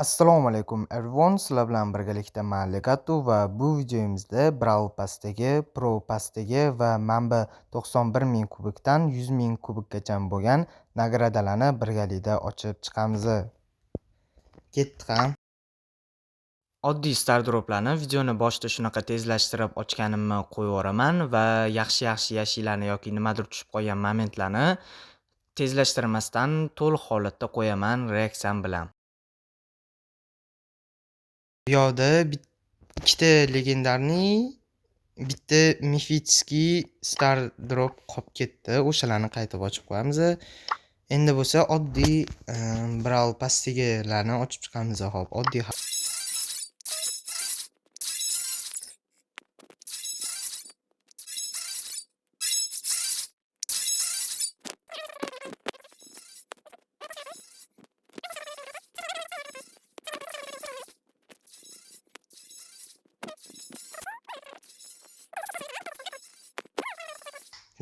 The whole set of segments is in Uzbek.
Assalomu alaykum everyone, sizlar bilan birgalikda men Legato va bu videomizda Brawl Pass'dagi, Pro Pass'dagi va manba 91 ming kubikdan 100 ming kubikgacha bo'lgan nagradalarni birgalikda ochib chiqamiz. Ketdik ha. Oddiy star droplarni videoni boshida shunaqa tezlashtirib ochganimni qo'yib yuboraman va yaxshi-yaxshi yashiklarni yoki nimadir tushib qolgan momentlarni tezlashtirmasdan to'liq holatda qo'yaman reaksiyam bilan. Bu yoqda ikkita legendarniy, bitta mifический star drop qolib ketdi. O'shalarni qaytib ochib qo'yamiz. Endi bo'lsa oddiy Brawl Pass'dagilarni ochib chiqamiz. Xo'p, oddiy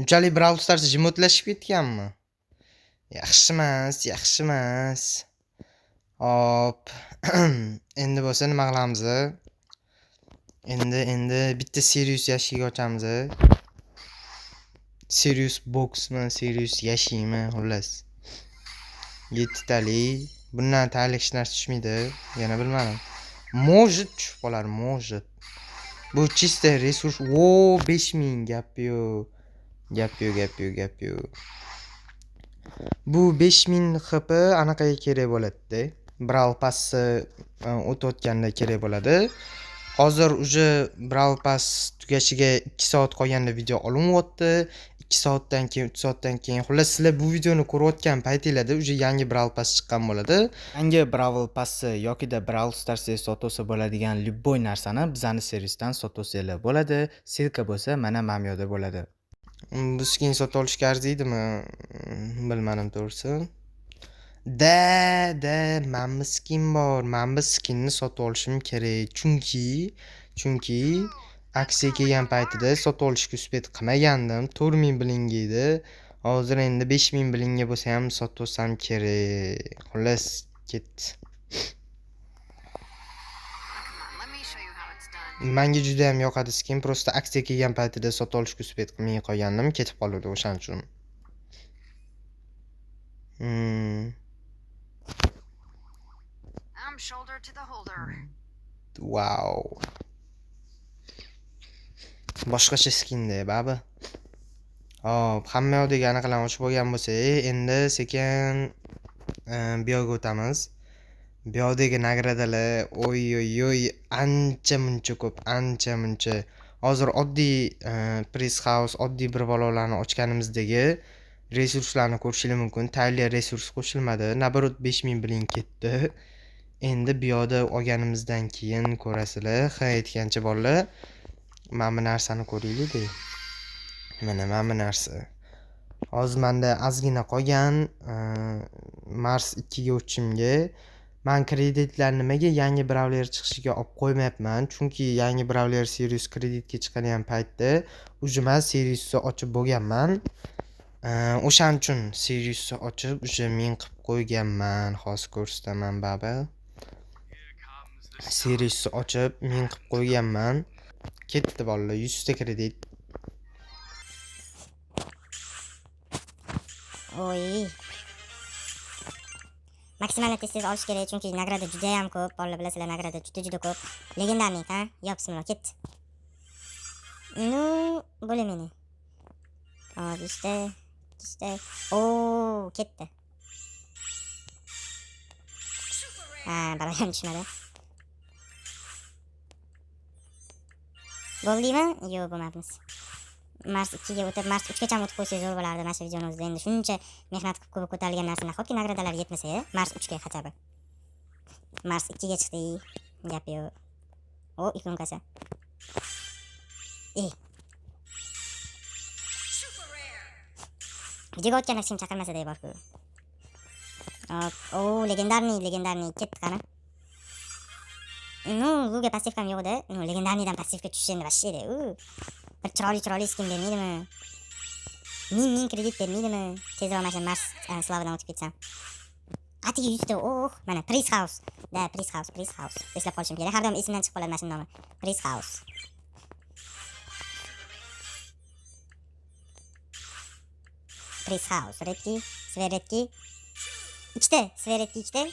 Shunchalik Brawl Stars jimotlashib ketganmi? Yaxshi emas, yaxshi emas. Hop. Endi bo'lsa nima qilamiz? Endi bitta Sirius yashigi ochamiz. Sirius boxmi, Sirius yashimi, xullas. 7 tali. Bundan taylik hech narsa tushmaydi. Yana bilmadim. Может tushib qolar, может. Bu чисто resurs. O 5000 gap yo'q. Gap yo'q, gap yo'q, gap yo'q. Bu 5000 HP anaqaga kerak bo'ladi-da. Brawl Pass'i o'tayotganda kerak bo'ladi. Hozir уже Brawl Pass tugashiga 2 soat qolganda video olinyapti. 2 soatdan keyin, 3 soatdan keyin, xullas sizlar bu videoni ko'rayotgan paytinglarda уже yangi Brawl Pass chiqqan bo'ladi. Yangi Brawl Pass'i yokida Brawl Stars'ga sotsa bo'ladigan любой narsani bizani servisdan sotsa bo'ladi. Ссылка bo'lsa mana bu yerda bo'ladi. Bu skin sotib olishga arziydimi? Bilmadim to'g'risi. Da, mana bu skin bor. Mana bu skinni sotib olishim kerak. Chunki aksiya kelgan paytida sotib olishga uspet qilmagandim. 4000 blinga edi. Hozir endi 5000 blinga bo'lsa ham sotib olsam kerak. Xullas, ketdi. Menga juda ham yoqadi skin. Prosta aksiya kelgan paytida sotib olishga uspet qilmay qolgandim, ketib qoldi o'shaning uchun. Wow. Boshqacha skinda, babi. Hop, hamma yoqdagi anaqalarni ochib olgan bo'lsak, endi sekin bu yoqqa o'tamiz. Bu yoqdagi nagradalar, oy oy oy, ancha muncha ko'p, ancha muncha. Hozir oddiy priz house, oddiy bir balolarni ochganimizdagi resurslarni ko'rishingiz mumkin. Tayli resurs qo'shilmadi. Naborot 5000 bling ketdi. Endi bu yoqda olganimizdan keyin ko'rasizlar. Ha, aytgancha bolalar, mana bu narsani ko'ringlar-da. Mana bu narsa. Hozir menda ozgina qolgan Mars 2 ga o'tishimga. Men kreditlarni nimaga yangi brawler chiqishiga olib qo'ymayapman? Chunki yangi brawler Sirius kreditga chiqqan paytda уже men Siriusni ochib bo'lganman. O'shaning uchun Siriusni ochib уже men qilib qo'yganman. Hozir ko'rsataman baba. Siriusni ochib men qilib qo'yganman. Ketdi bolalar, 100 ta kredit. Oy. Maksimalni tez-tez olish kerak, chunki nagrada juda ham ko'p. Bolalar bilasizlar, nagrada juda-juda ko'p. Legendarniy, ha? Yo, bismillah, ketdi. Ну, bo'lmaydi. Hop, 100 ta, 200 ta. O, ketdi. Ha, balo ham tushmadi. Bo'ldimi? Yo'q, bo'lmabmiz. Mars 2 ga o'tib, Mars 3 gacha o'tib qo'ysak zo'r bo'lardi mana shu videoni o'zida. Endi shuncha mehnat qilib ko'p ko'tarilgan narsa nahotki nagradalar yetmasa, Mars 3 ga хотя бы. Mars 2 ga chiqdik. Gap yo'q. O, ikonkasi. Videoga o'tganda hech kim chaqirmasa-da bor-ku. Hop, o, legendarniy, legendarniy ketdi qani. Ну, Luga passivkam yo'q edi. Ну, legendarniydan passivka tushish endi вообще edi. Bir chiroyli-chiroyli skin bermaydimi? 1000 kredit bermaydimi? Tezroq mana shu Mars slavadan o'tib ketsam. Atiga 100 ta. Oh, mana Price House. Da, Price House, Price House. Eslab qolishim kerak. Har doim esimdan chiqib qoladi mana shuni nomi. Price House. Price House. Redki, Sveredki. Ikkita, Sveredki ikkita.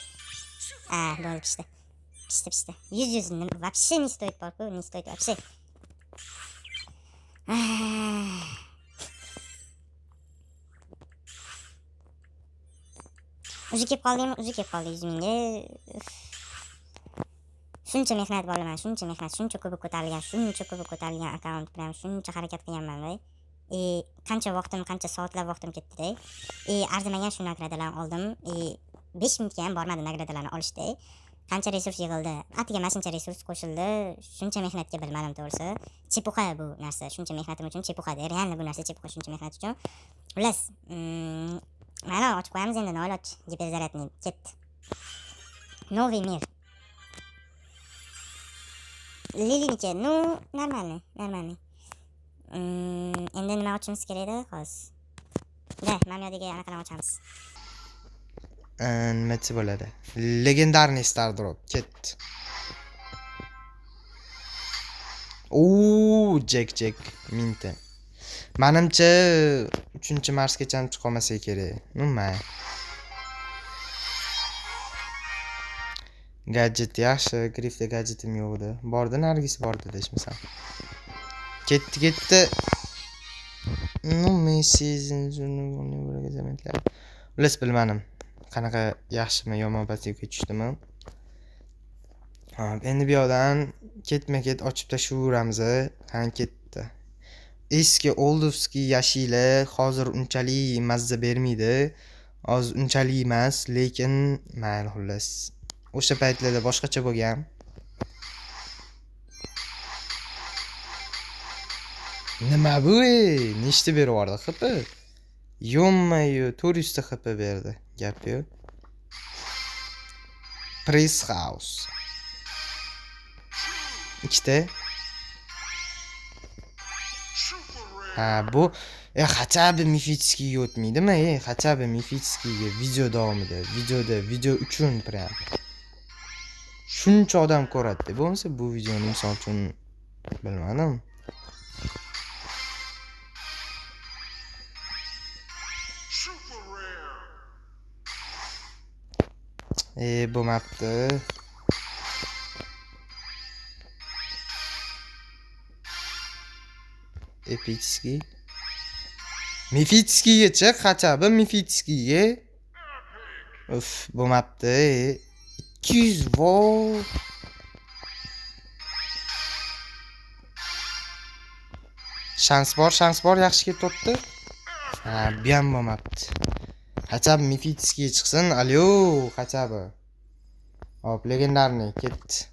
А, bo'ldi, pishdi. Pishdi, pishdi. 100 100 вообще не стоит borku, не стоит вообще. Уже kelib qoldingmi? Уже kelib qoldi 100 mingga. Shuncha mehnat bolaman, shuncha mehnat, shuncha kubok ko'tarilgan, shuncha kubok ko'tarilgan akkaunt bilan shuncha harakat qilganman-da. Qancha vaqtim, qancha soatlab vaqtim ketdi-da. Arzimagan shu награда larni oldim. 5 minutga ham bormadi награда larni olishda. Qancha resurs yig'ildi? Atiga mana shuncha resurs qo'shildi. Shuncha mehnatga bilmadim to'g'risi. Чепуха bu narsa. Shuncha mehnatim uchun чепуха da. Реально bu narsa чепуха shuncha mehnat uchun. Xullas, mana ochib qo'yamiz endi, noiloj. Гиперзарядный ketdi. Новый мир. Liliniki, ну, нормальный, нормальный. Endi nima ochishimiz kerak edi hozir? Da, mana bu yerdagi anaqalarni ochamiz. Nima desa bo'ladi? Легендарный Star Drop ketdi. Oo, Jack Jack mingta. Manimcha 3-marsgacha ham chiqolmasa kerak. Nima? Gadget yaxshi, grifda gadgetim yo'q edi. Bordi, Nargis bordi deyishmasam. Ketdi, ketdi. Ну, Messi Xullas bilmadim. Qanaqa yaxshimi, yomon pozitivga tushdimi? Hop, endi bu yoqdan ketma-ket ochib tashlayveramiz. Qani ketdi. Eski oldovskiy yashili hozir unchalik mazza bermaydi. Hozir unchalik emas, lekin mayli xullas. O'sha paytlarda boshqacha bo'lgan. Nima bu, ey? Nechta berib yubordi HP? Yo'mma-yu, 400 ta HP berdi. Gap yo'q. Price House. Ikkita. Ha, bu хотя бы мифический ga o'tmaydimi? Хотя бы мифический ga video davomida, videoda, video uchun prям. Shuncha odam ko'radi-da. Bo'lmasa bu videoni misol uchun bilmadim. Bo'lmabdi. Эпический. Мифический gacha, хотя бы мифический ga. Uf, bo'lmabdi. 200 vo. Shans bor, shans bor, yaxshi ketyapti. Ha, bu ham bo'lmabdi. Хотя бы мифический chiqsin, alo, хотя бы. Hop, легендарный ketdi.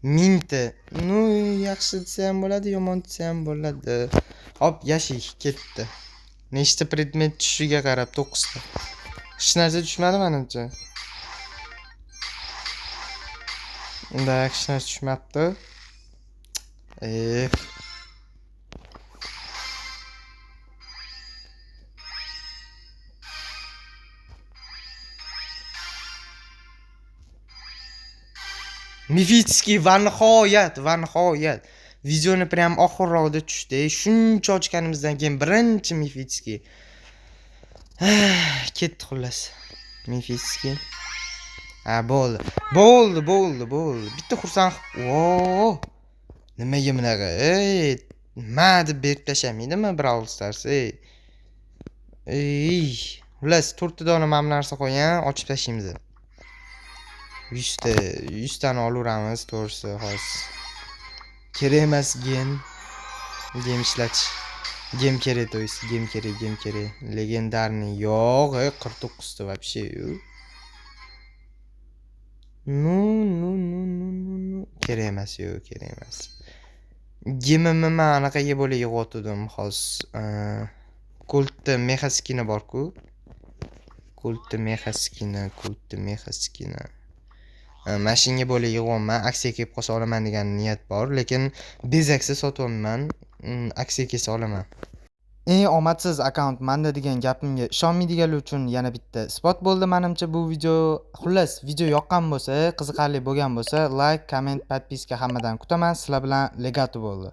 Mingta. Ну, yaxshi desa ham bo'ladi, yomon desa ham bo'ladi. Hop, yashik ketdi. Nechta predmet tushishiga qarab 9 ta. Hech narsa tushmadi menimcha. Unda hech narsa tushmabdi. Мифический va nihoyat, va nihoyat. Videoni prям oxirroqda tushdi. Shuncha ochganimizdan keyin birinchi мифический. Ketdi xullas. Мифический. Ha, bo'ldi. Bo'ldi, bo'ldi, bo'ldi. Bitta xursand. Vo! Nimaga bunaqa? Ey, nima deb berib tashlamaydimi Brawl Stars, ey. Ey, xullas 4 ta dona mana bu narsa qo'ygan, ochib tashlaymiz. 100 ta, 100 tani olaveramiz, to'g'risi hozir. Kerak emas gen. Gem ishlatish. Gem kerak, то есть gem kerak, gem kerak. Легендарный yo'q, 49 ta вообще. Ну, ну, ну, ну, ну, ну. Kerak emas, yo'q, kerak emas. Gemimni men anaqaga bo'lib yig'yotgandim hozir. Kultda mexa skini bor-ku. Kultda mexa skini, kultda mexa skini. Mana shunga bo'lib yig'yapman. Aksiya kelib qolsa olaman degan niyat bor, lekin bez aksiya sotyapman. Aksiya kelsa olaman. Eng omadsiz akkaunt manda degan gapimga ishonmaydiganlar uchun yana bitta isbot bo'ldi manimcha bu video. Xullas, video yoqqan bo'lsa, qiziqarli bo'lgan bo'lsa, like, comment, подписка hammadan kutaman. Sizlar bilan Legato bo'ldi.